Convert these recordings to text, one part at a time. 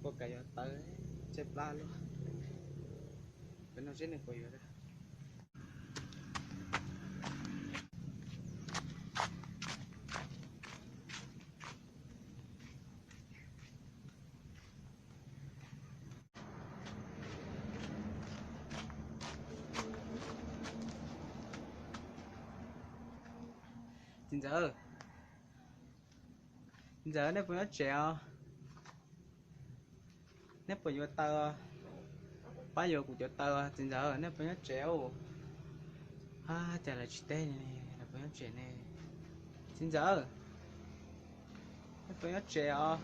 Puas kam yuav taws, tshaib plab luaj. Peb nug seb nws puas yuav. Txiv ntxawm, txiv ntxawm, nej puas nyob tsev os? Nej puas yuav taws? Pab yuav kuv cov taws, txiv ntxawm, nej puas nyob tsev os? Cas lawv tsis teb li, lawv puas nyob tsev ne? Txiv ntxawm, nej puas nyob tsev os?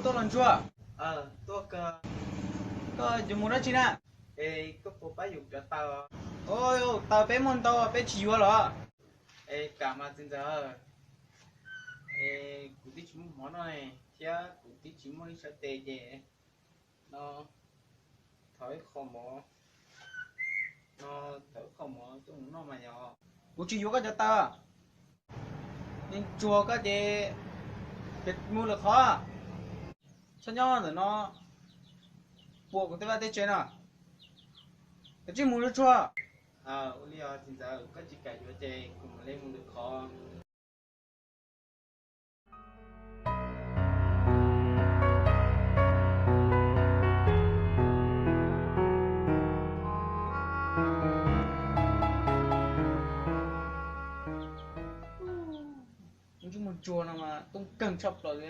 Tuaj los ntsuag. Koj yuav mus dab tsi na? Es koj puas pab yuav cov taws? Taws peb muaj ntau, peb tsis yuav los? Es kam mas txiv ntxawm, es kuv twb tsis muaj mov noj thiab kuv twb tsis muaj ib sab tes ces no thov ib qho mov, no thov ib qho mov coj mus noj mas yog. Kuv tsis yuav koj cov taws. Niag ntsuag koj ces mus lwm qhov. Txhob nyob ntawm no puas kuv tej vaj tej tsev no. Kav tsij mus tsuag tsuag. Ua li os txiv ntxawm, koj tsis kam yuav ces kuv mam li mus lwm qhov. Ntsuag no mas tub nkeeg tshaj plaws li,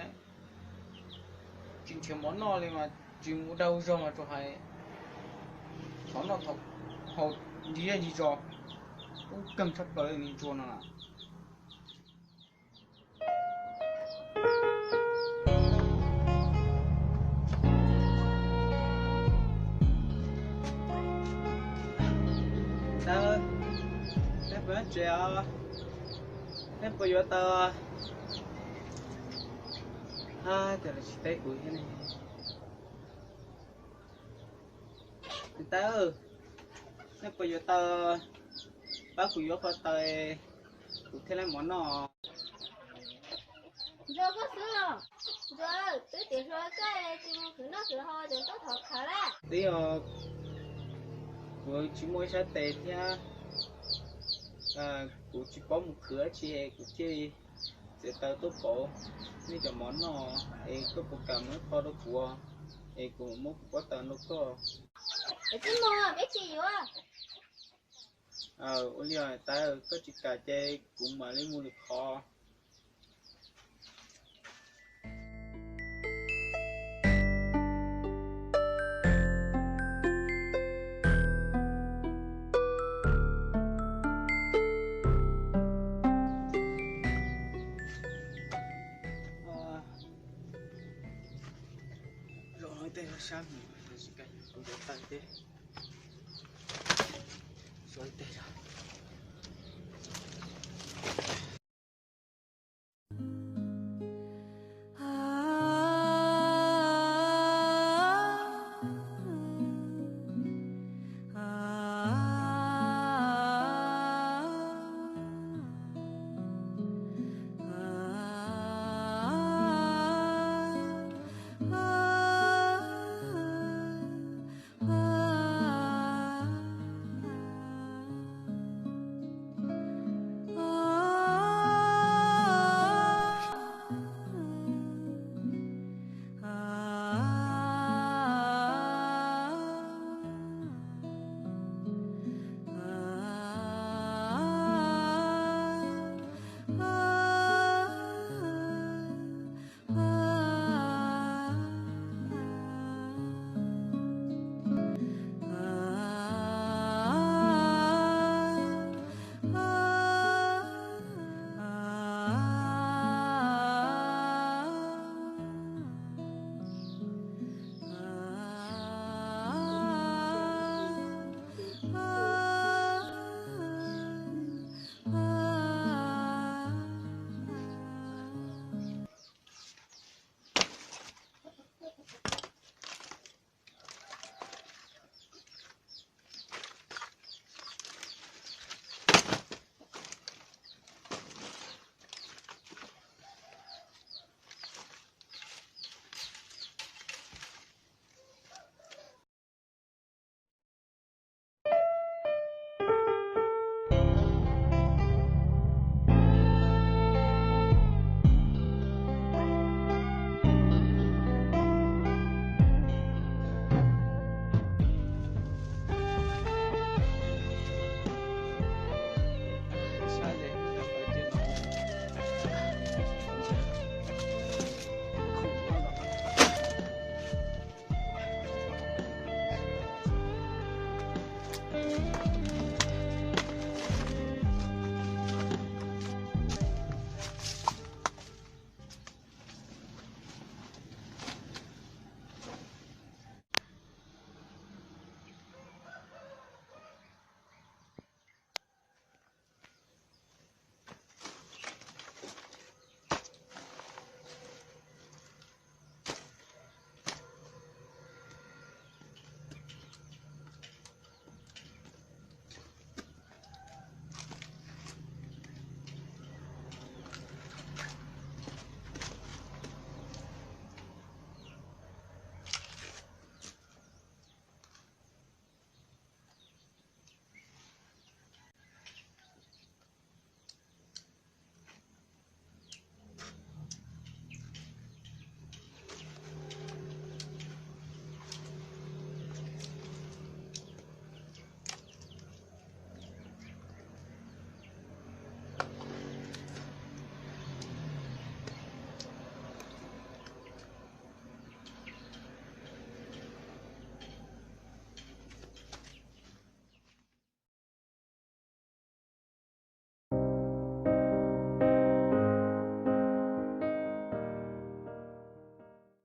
tsis nrhiav mov noj li mas tsis mus ua dag ua zog mas tsuas hais thov noj haus ntsis zej ntsis zos, tub nkeeg tshaj plaws li ntsuag no na. Taws, nej puas nyob tsev os? Nej puas yuav taws? Cas lawv tsis teb kuv thiab ne? Taws, nej puas yuav taws? Pab kuv yuav qho taws, kuv thiaj li mov noj. Ntsuag, koj xwb los? Ntsuag, twb tias hluas koj tsis mus khwv noj khwv haus ces tuaj thov khawv lawm. Twb yog kuv tsis muaj ib sab tes thiab, kuv tsis paub mus khwv dab tsi, kuv thiaj li txiav taws tuaj pauv nej cov mov noj, es koj puas kam muab ib qho rau kuv, es kuv muab kuv pob taws rau koj. Peb tsis mus, peb tsis yuav. Ua li os taws, koj tsis kam ces kuv mam li mus lwm qhov. Zaum no tej sab mus tsis kam kuv cov taws thiab. Suav ib teg zog.